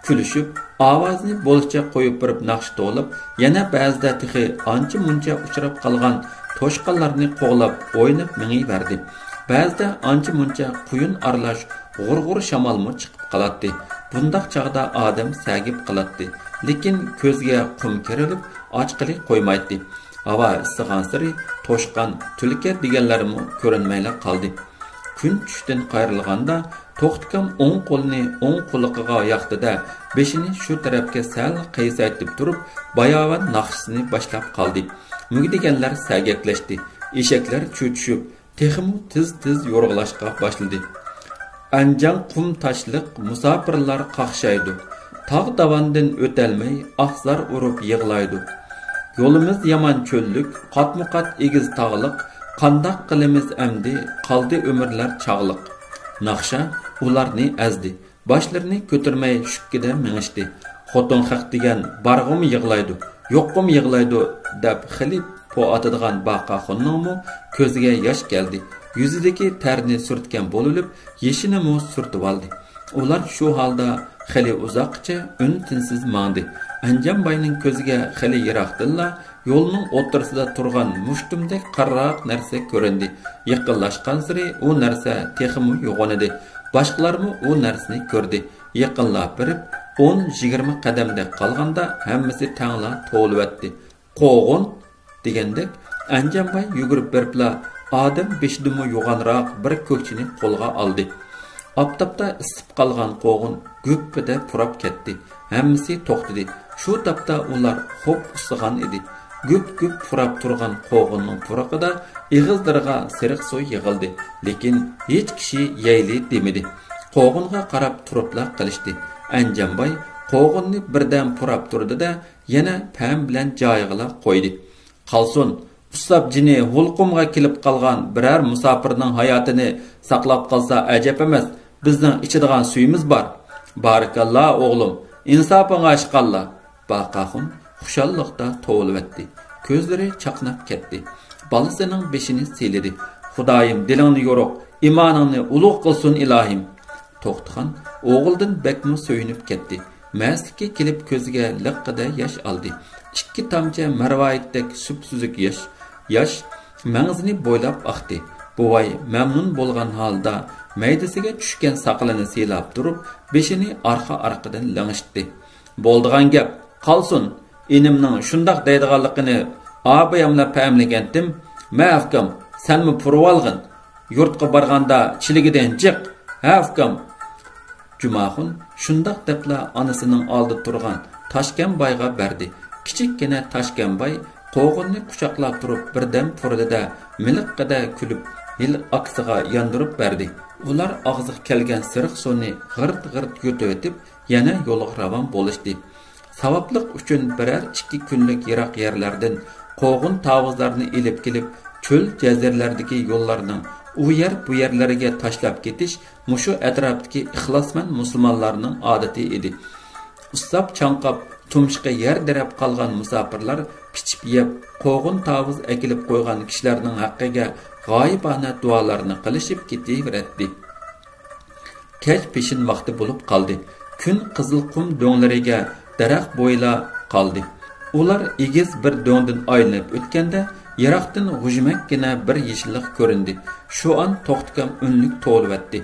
كۈلۈشۈپ، ئاۋازىنى بولىچە قويۇپ بېرىپ ناخشا توۋلاپ، يەنە بەزىدە تېخى ئانچە-مۇنچە ئۇچراپ قالغان توشقانلارنى قوغلاپ ئويناپ مېڭىۋەردى. بەزىدە ئانچە-مۇنچە قۇيۇن ئارىلاش غۇر-غۇر شامالمۇ چىقىپ قالاتتى. بۇنداق چاغدا ئادەم سەگىپ قالاتتى. لېكىن كۆزگە قۇم كىرىلىپ، ئاچقىلى قويمايتتى. ھاۋا ئىسسىغانسېرى توشقان، تۈلكە دېگەنلەرمۇ كۆرۈنمەيلا قالدى. كۈن چۈشتىن قايرىلغاندا، توختىكام ئوڭ قولىنى ئوڭ قۇلىقىغا ياقتى-دە، بېشىنى شۇ تەرەپكە سەل قىيسايتىپ تۇرۇپ، باياۋان ناخشىسىنى باشلاپ قالدى. مۈگدىگەنلەر سەگەكلەشتى. ئېشەكلەر چۆچۈشۈپ، تېخىمۇ تېز-تېز يورغىلاشقا باشلىدى. ئەنجان قۇم تاشلىق مۇساپىرلار قاقشايدۇ. تاغ داۋاندىن ئۆتەلمەي ئاھ-زار ئۇرۇپ يىغلايدۇ. يولىمىز يامان چۆللۈك، قاتمۇ-قات ئېگىز تاغلىق، قانداق قىلىمىز ئەمدى، قالدى ئۆمۈرلەر چاغلىق. ناخشا ئۇلارنى ئەزدى. باشلىرىنى كۆتۈرمەي شۈككىدە مېڭىشتى. خوتۇن خەق دېگەن بارغىمۇ يىغلايدۇ، يوققىمۇ يىغلايدۇ دەپ خېلى پو ئاتىدىغان باقاخۇننىڭمۇ كۆزىگە ياش كەلدى. يۈزىدىكى تەرنى سۈرتكەن بولۇۋېلىپ، يېشىنىمۇ سۈرتۈۋالدى. ئۇلار شۇ ھالدا خېلى ئۇزاققىچە ئۈن-تىنسىز ماڭدى. ئەنجانباينىڭ كۆزىگە خېلى يىراقتىنلا يولنىڭ ئوتتۇرىسىدا تۇرغان مۇشتۇمدەك قارىراق نەرسە كۆرۈندى. يېقىنلاشقانسېرى ئۇ نەرسە تېخىمۇ يوغىنىدى. باشقىلارمۇ ئۇ نەرسىنى كۆردى. يېقىنلاپ بېرىپ، ئون، يىگىرمە قەدەمدەك قالغاندا ھەممىسى تەڭلا توۋلىۋەتتى. «قوغۇن!» دېگەندەك، ئەنجانباي يۈگۈرۈپ بېرىپلا ئادەم بېشىدىنمۇ يوغانراق بىر كۆكچىنى قولىغا ئالدى. ئاپتاپتا ئىسسىپ قالغان قوغۇن گۈپپىدە پۇراپ كەتتى. ھەممىسى توختىدى. شۇ تاپتا ئۇلار خوپ ئۇسسىغان ئىدى. گۈپ-گۈپ پۇراپ تۇرغان قوغۇننىڭ پۇرىقىدا ئېغىزلىرىغا سېرىق سۇ يىغىلدى. لېكىن ھېچ كىشى يەيلى دېمىدى. قوغۇنغا قاراپ تۇرۇپلا قېلىشتى. ئەنجانباي قوغۇننى بىردەم پۇراپ تۇردى-دە، يەنە پەم بىلەن جايىغىلا قويدى. «قالسۇن، ئۇسساپ جېنى ھۇلقۇمغا كېلىپ قالغان بىرەر مۇساپىرنىڭ ھاياتىنى ساقلاپ قالسا ئەجەب ئەمەس، بىزنىڭ ئىچىدىغان سۈيىمىز بار.» «بارىكاللا، ئوغلۇم، ئىنساپىڭغا ئىشقاللا.» باقاخۇن خۇشاللىقتا توۋلىۋەتتى. كۆزلىرى چاقناپ كەتتى. بالىسىنىڭ بېشىنى سىيلىدى. «خۇدايىم، دىلىڭنى يورۇق، ئىمانىڭنى ئۇلۇغ قىلسۇن، ئىلاھىم!» توختىخان ئوغلىدىن بەكمۇ سۆيۈنۈپ كەتتى. مەستلىككە كېلىپ كۆزىگە لىققىدە ياش ئالدى. ئىككى تامچە مەرۋايىتتەك سۈپسۈزۈك ياش، ياش مەڭزىنى بويلاپ ئاقتى. بوۋاي مەمنۇن بولغان ھالدا مەيدىسىگە چۈشكەن ساقىلىنى سىيلاپ تۇرۇپ، بېشىنى ئارقا-ئارقىدىن لىڭشىتتى. «بولىدىغان گەپ، قالسۇن. ئىنىمنىڭ شۇنداق دەيدىغانلىقىنى ئاباياملا پەملىگەنتىم. مە ئۇكام، سەنمۇ پۇرىۋالغىن. يۇرتقا بارغاندا چىلىكىدىن جىق، ھە ئۇكام؟» جۇماخۇن شۇنداق دەپلا ئانىسىنىڭ ئالدىدا تۇرغان تاشكەمبايغا بەردى. كىچىككىنە تاشكەمباي قوغۇننى قۇچاقلاپ تۇرۇپ بىردەم پۇرىدى-دە، مىلىققىدە كۈلۈپ، ھېلى ئاكىسىغا ياندۇرۇپ بەردى. ئۇلار ئاغزىغا كەلگەن سېرىق سۇنى غىرت-غىرت يۇتۇۋېتىپ، يەنە يولىغا راۋان بولۇشتى. ساۋابلىق ئۈچۈن بىرەر ئىككى كۈنلۈك يىراق يەرلەردىن قوغۇن-تاۋۇزلارنى ئېلىپ كېلىپ، چۆل-جەزىرىلەردىكى يوللارنىڭ ئۇ يەر-بۇ يەرلەرگە تاشلاپ كېتىش مۇشۇ ئەتراپتىكى ئىخلاسمەن مۇسۇلمانلارنىڭ ئادىتى ئىدى. ئۇسساپ چاڭقاپ، تۇمشۇقى يەر دىرەپ قالغان مۇساپىرلار پىچىپ يەپ، قوغۇن-تاۋۇز ئەكېلىپ قويغان كىشىلەرنىڭ ھەققىگە غايىبانە دۇئالارنى قىلىشىپ كېتىۋېرەتتى. كەچ پېشىن ۋاقتى بولۇپ قالدى. كۈن قىزىل قۇم دۆڭلىرىگە دەرەخ بويىلا قالدى. ئۇلار ئېگىز بىر دۆڭدىن ئايلىنىپ ئۆتكەندە، يىراقتىن غۇژمەككىنە بىر يېشىللىق كۆرۈندى. شۇ ئان توختىكام ئۈنلۈك توۋلىۋەتتى.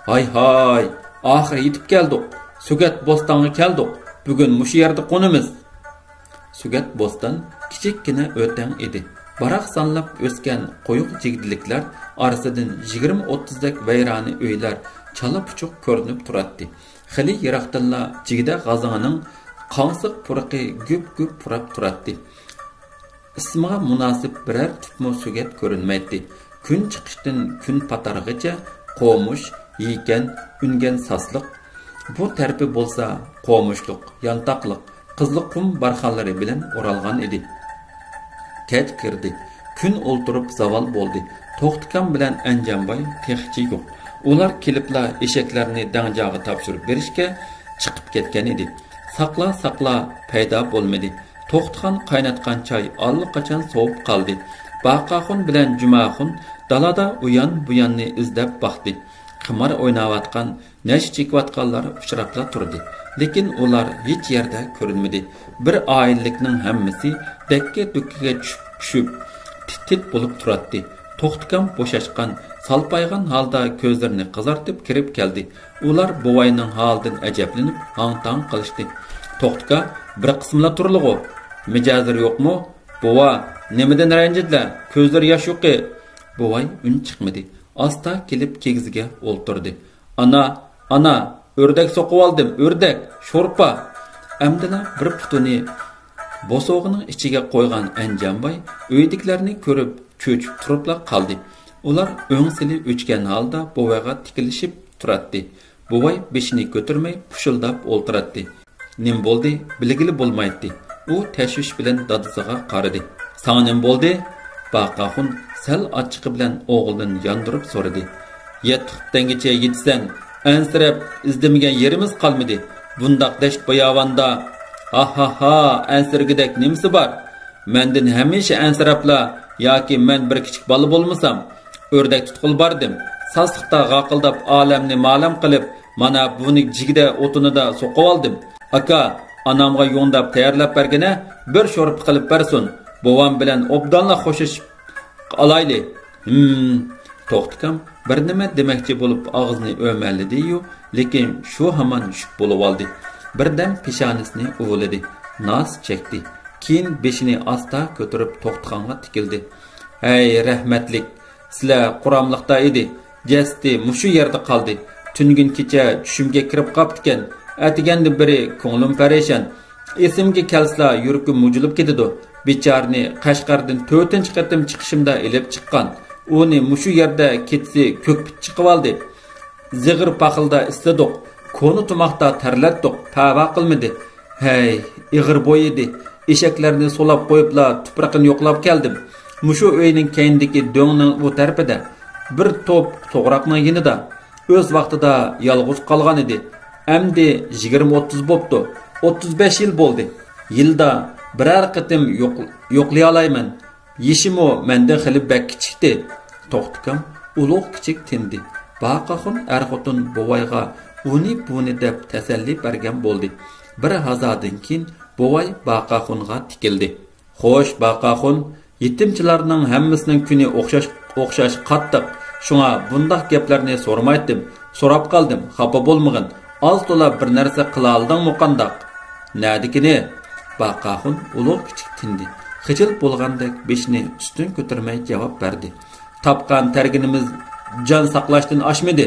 «ھاي-ھاي، ئاخىرى يېتىپ كەلدۇق. سۆگەت بوستانغا كەلدۇق. بۈگۈن مۇشۇ يەردە قونىمىز.» سۆگەت بوستان كىچىككىنە ئۆتەڭ ئىدى. باراقسانلاپ ئۆسكەن قويۇق جىگدىلىكلەر ئارىسىدىن يىگىرمە ئوتتۇزدەك ۋەيرانە ئۆيلەر چالا-پۇچۇق كۆرۈنۈپ تۇراتتى. خېلى يىراقتىنلا جىگدە غازىڭىنىڭ قاڭسىق پۇرىقى گۈپ-گۈپ پۇراپ تۇراتتى. ئىسمىغا مۇناسىپ بىرەر تۈپمۇ سۆگەت كۆرۈنمەيتتى. كۈن چىقىشتىن كۈن پاتارغىچە قومۇش، يېكەن، ئۈنگەن ساسلىق، بۇ تەرىپى بولسا قومۇشلۇق، يانتاقلىق، قىزىلقۇم بارخانلىرى بىلەن ئورالغان ئىدى. كەچ كىردى. كۈن ئولتۇرۇپ زاۋال بولدى. توختىكام بىلەن ئەنجانباي تېخىچە يوق. ئۇلار كېلىپلا ئېشەكلەرنى دەڭجاغا تاپشۇرۇپ بېرىشكە چىقىپ كەتكەن ئىدى. ساقلا-ساقلا پەيدا بولمىدى. توختىخان قايناتقان چاي ئاللىقاچان سوۋۇپ قالدى. باقاخۇن بىلەن جۈمەخۇن دالادا ئۇيان-بۇياننى ئىزدەپ باقتى. قىمار ئويناۋاتقان، نەشە چېكىۋاتقانلار ئۇچراپلا تۇردى. لېكىن ئۇلار ھېچ يەردە كۆرۈنمىدى. بىر ئائىلىلىكنىڭ ھەممىسى دەككە-دۈككىگە چۈشۈپ، چۈشۈپ، تىت-تىت بولۇپ تۇراتتى. توختىكام بوشاشقان، سالپايغان ھالدا كۆزلىرىنى قىزارتىپ كىرىپ كەلدى. ئۇلار بوۋاينىڭ ھالىدىن ئەجەبلىنىپ، ھاڭ-تاڭ قىلىشتى. «توختىكا، بىر قىسمىلا تۇرلىغۇ؟ مىجەزلىرى يوقمۇ؟ بوۋا، نېمىدىن رەنجىدىلە؟ كۆزلىرى ياش يۇقى.» بوۋاي ئۈن چىقمىدى. ئاستا كېلىپ كىگىزگە ئولتۇردى. «ئانا، ئانا، ئۆردەك سوقۇۋالدىم، ئۆردەك، شورپا!» ئەمدىلا بىر پۇتىنى بوسۇغىنىڭ ئىچىگە قويغان ئەنجانباي ئۆيدىكىلەرنى كۆرۈپ چۆچۈپ تۇرۇپلا قالدى. ئۇلار ئۆڭسىلى ئۆچكەن ھالدا بوۋايغا تىكىلىشىپ تۇراتتى. بوۋاي بېشىنى كۆتۈرمەي پۇشۇلداپ ئولتۇراتتى. نېمە بولدى، بىلگىلى بولمايتتى. ئۇ تەشۋىش بىلەن دادىسىغا قارىدى. «ساڭا نېمە بولدى؟» باقاخۇن سەل ئاچچىقى بىلەن ئوغلىدىن ياندۇرۇپ سورىدى. «يەتتە قۇپ دەڭگىچە يېتىسەن، ئەنسىرەپ ئىزدىمىگەن يېرىمىز قالمىدى. بۇنداق دەشت-باياۋاندا، ھاھاھا، ئەنسىرىگۈدەك نېمىسى بار؟ مەندىن ھەمىشە ئەنسىرەپلا، ياكى مەن بىر كىچىك بالا بولمىسام، ئۆردەك تۇتقىلى باردىم. ساسلىقتا غاقىلداپ ئالەمنى مالەم قىلىپ، مانا بۇنى جىگدە ئوتۇنىدا سوقۇۋالدىم. ئاكا، ئانامغا يۇڭداپ تەييارلاپ بەرگىنە، بىر شورپا قىلىپ بەرسۇن. بوۋام بىلەن ئوبدانلا خوشلىشىپ ئالايلى. ھىم. توختىكام بىر نېمە دېمەكچى بولۇپ ئاغزىنى ئۆمەللىدى-يۇ، لېكىن شۇ ھامان شۈك بولۇۋالدى. بىردەم پېشانىسىنى ئۇۋىلىدى. ناز چەكتى. كېيىن بېشىنى ئاستا كۆتۈرۈپ توختىخانغا تىكىلدى. ھەي، رەھمەتلىك، سىلەر قۇراملىقتا ئىدى. جەسىتى مۇشۇ يەردە قالدى. تۈنۈگۈن كېچە چۈشۈمگە كىرىپ قاپتىكەن. ئەتىگەندىن بېرى كۆڭلۈم پەرىشان. ئېسىمگە كەلسىلا يۈرىكىم مۇجۇلۇپ كېتىدۇ. بىچارىنى قەشقەردىن تۆتىنچى قېتىم چىقىشىمدا ئېلىپ چىققان. ئۇنى مۇشۇ يەردە كېچىسى كۆكپىت چىقىۋالدى. زىغىر پاخىلدا ئىسلىدۇق. كونا تۇماقتا تەرلەتتۇق. پەرۋا قىلمىدى. ھەي، ئېغىر بوي ئىدى. ئېشەكلەرنى سولاپ قويۇپلا تۇپرىقىنى يوقلاپ كەلدىم. مۇشۇ ئۆينىڭ كەينىدىكى دۆڭنىڭ ئۇ تەرىپىدە، بىر توپ توغراقنىڭ يېنىدا. ئۆز ۋاقتىدا يالغۇز قالغان ئىدى. ئەمدى يىگىرمە ئوتتۇز بوپتۇ. ئوتتۇز بەش يىل بولدى. يىلدا بىرەر قېتىم يوق-، يوقلىيالايمەن. يېشىمۇ مەندىن خېلى بەك كىچىكتى. توختىكام ئۇلۇغ كىچىك تىندى. باقاخۇن ئەر-خوتۇن بوۋايغا ئۇنى-بۇنى دەپ تەسەللى بەرگەن بولدى. بىر ھازادىن كېيىن بوۋاي باقاخۇنغا تىكىلدى. خوش، باقاخۇن، يېتىمچىلارنىڭ ھەممىسىنىڭ كۈنى ئوخشاش، ئوخشاش قاتتىق. شۇڭا بۇنداق گەپلەرنى سورىمايتتىم. سوراپ قالدىم، خاپا بولمىغىن. ئاز-تولا بىر نەرسە قىلالىدىڭمۇ قانداق؟ نەدىكىنى؟ باقاخۇن ئۇلۇغ كىچىك تىندى. خىجىل بولغاندەك بېشىنى ئۈستۈن كۆتۈرمەي جاۋاب بەردى. تاپقان تەرگىنىمىز جان ساقلاشتىن ئاشمىدى.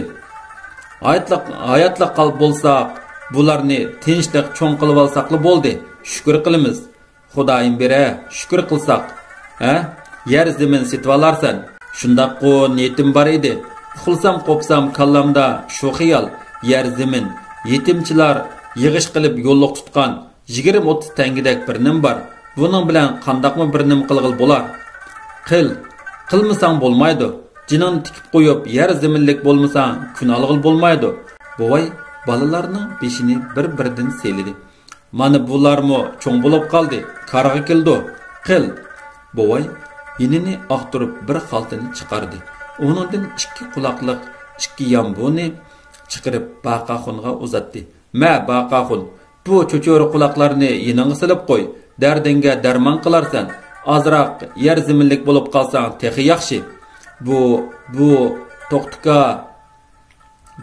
ھاياتلىق، ھاياتلىق قال-، بولساق، بۇلارنى تىنچلىق چوڭ قىلىۋالساقلا بولدى. شۈكۈر قىلىمىز. خۇدايىم بېرە، شۈكۈر قىلساق. ھە؟ يەر زېمىن سېتىۋالارسەن. شۇنداققۇ نىيىتىم بار ئىدى. ئۇخلىسام قوپسام كاللامدا شۇ خىيال. يەر زېمىن، يېتىمچىلار يىغىش قىلىپ يوللۇق تۇتقان يىگىرمە ئوتتۇز تەڭگىدەك بىر نېمە بار. بۇنىڭ بىلەن قانداقمۇ بىر نېمە قىلغىلى بولار؟ قىل. قىلمىساڭ بولمايدۇ. جېنىڭنى تىكىپ قويۇپ، يەر زېمىنلىك بولمىساڭ، كۈن ئالغىلى بولمايدۇ. بوۋاي بالىلارنىڭ بېشىنى بىر-بىرىدىن سىيلىدى. مانا بۇلارمۇ چوڭ بولۇپ قالدى، كارغا كېلىدۇ. قىل. بوۋاي يېنىنى ئاختۇرۇپ بىر خالتىنى چىقاردى. ئۇنىڭدىن ئىككى قۇلاقلىق ئىككى يامبۇنى چىقىرىپ باقاخۇنغا ئۇزاتتى. مە، باقاخۇن، بۇ چۆچۈرە قۇلاقلارنى يېنىڭغا سېلىپ قوي، دەردىڭگە دەرمان قىلارسەن. ئازراق يەر زېمىنلىك بولۇپ قالساڭ تېخى ياخشى. بۇ، بۇ، توختىكا.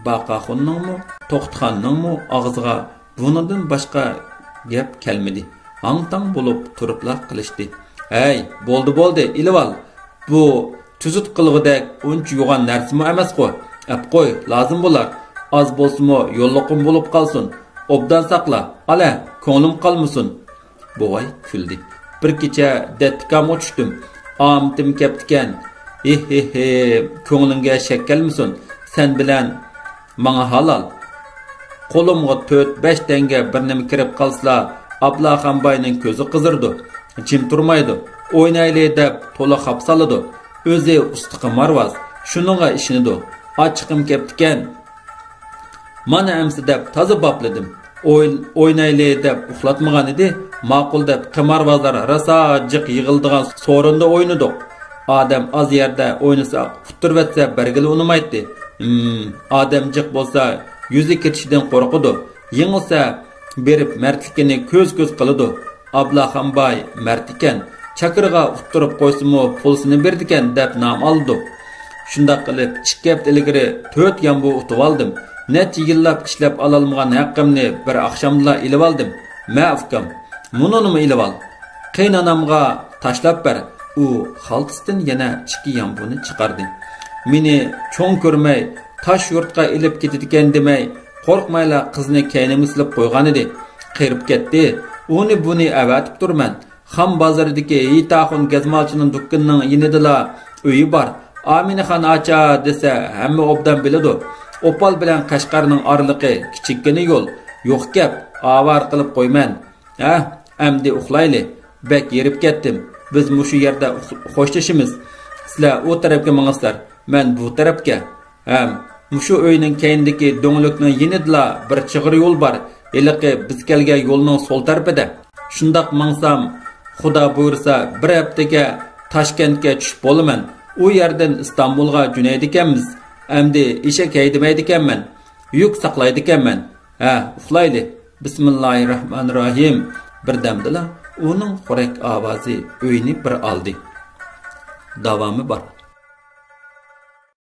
باقاخۇننىڭمۇ، توختىخاننىڭمۇ ئاغزىغا بۇنىڭدىن باشقا گەپ كەلمىدى. ھاڭ-تاڭ بولۇپ تۇرۇپلا قېلىشتى. ھەي، بولدى، بولدى، ئېلىۋال. بۇ تۈزۈت قىلغۇدەك ئۇنچە يوغان نەرسىمۇ ئەمەسقۇ. ئەپ قوي، لازىم بولار. ئاز بولسىمۇ يوللۇقۇم بولۇپ قالسۇن. ئوبدان ساقلا، ئالە، كۆڭلۈم قالمىسۇن. بوۋاي كۈلدى. بىر كېچە دەتتىكامغا چۈشتۈم. ئامىتىم كەپتىكەن. ھېھ، ھېھ، ھېھ، كۆڭلۈڭگە شەك كەلمىسۇن. سەن بىلەن ماڭا ھالال. قولۇمغا تۆت، بەش تەڭگە بىر نېمە كىرىپ قالسىلا، ئابلاخان باينىڭ كۆزى قىزىرىدۇ. جىم تۇرمايدۇ. ئوينايلى دەپ تولا خاپا سالىدۇ. ئۆزى ئۇستا قىمارۋاز. شۇنىڭغا ئىشىنىدۇ. ئاچچىقىم كەپتىكەن. مانا ئەمسە دەپ تازا باپلىدىم. ئوي-، ئوينايلى دەپ ئۇخلاتمىغان ئىدى، ماقۇل دەپ قىمارۋازلار راسا جىق يىغىلىدىغان سورۇندا ئوينىدۇق. ئادەم ئاز يەردە ئوينىسا، ئۇتتۇرۇۋەتسە بەرگىلى ئۇنىمايتتى. ھىم، ئادەم جىق بولسا، يۈزى كېتىشىدىن قورقىدۇ. يېڭىلسە، بېرىپ مەردلىكىنى كۆز-كۆز قىلىدۇ. ئابلاخان باي مەرد ئىكەن، چاكىرىغا ئۇتتۇرۇپ قويسىمۇ پۇلسىنى بېرىدىكەن دەپ نام ئالىدۇ. شۇنداق قىلىپ ئىككى ھەپتە ئىلگىرى تۆت يامبۇ ئۇتۇۋالدىم. نەچچە يىللاپ ئىشلەپ ئالالمىغان ھەققىمنى بىر ئاخشامدىلا ئېلىۋالدىم. مە ئۇكام، مۇنۇنىمۇ ئېلىۋال. قېيىنئانامغا تاشلاپ بەر. ئۇ خالتىسىدىن يەنە ئىككى يامبۇنى چىقاردى. مېنى چوڭ كۆرمەي، تاش يۇرتقا ئېلىپ كېتىدىكەن دېمەي، قورقمايلا قىزنى كەينىمگە سېلىپ قويغانىدى. قېرىپ كەتتى. ئۇنى بۇنى ئەۋەتىپ تۇرىمەن. خان بازىرىدىكى ھېيتاخۇن گەزمالچىنىڭ دۇكىنىنىڭ يېنىدىلا ئۆيى بار. ئامىنىخان ئاچا دېسە، ھەممە ئوبدان بىلىدۇ. ئوپال بىلەن قەشقەرنىڭ ئارىلىقى كىچىككىنە يول. يوق گەپ، ئاۋارە قىلىپ قويىمەن. ھە، ئەمدى ئۇخلايلى. بەك ھېرىپ كەتتىم. بىز مۇشۇ يەردە ئۇخ-، خوشلىشىمىز. سىلەر ئۇ تەرەپكە مېڭىسىلەر، مەن بۇ تەرەپكە. ھەم مۇشۇ ئۆينىڭ كەينىدىكى دۆڭلۈكنىڭ يېنىدىلا بىر چىغىر يول بار. ھېلىقى بىز كەلگەن يولنىڭ سول تەرىپىدە. شۇنداق ماڭسام، خۇدا بۇيرۇسا، بىر ھەپتىگە تاشكەنتكە چۈشۈپ بولىمەن. ئۇ يەردىن ئىستانبۇلغا جۆنەيدىكەنمىز. ئەمدى ئېشەك ھەيدىمەيدىكەنمەن. يۈك ساقلايدىكەنمەن. ھە، ئۇخلايلى. بىسمىللاھىررەھمانىررەھىم. بىردەمدىلا ئۇنىڭ خورەك ئاۋازى ئۆينى بىر ئالدى. داۋامى بار.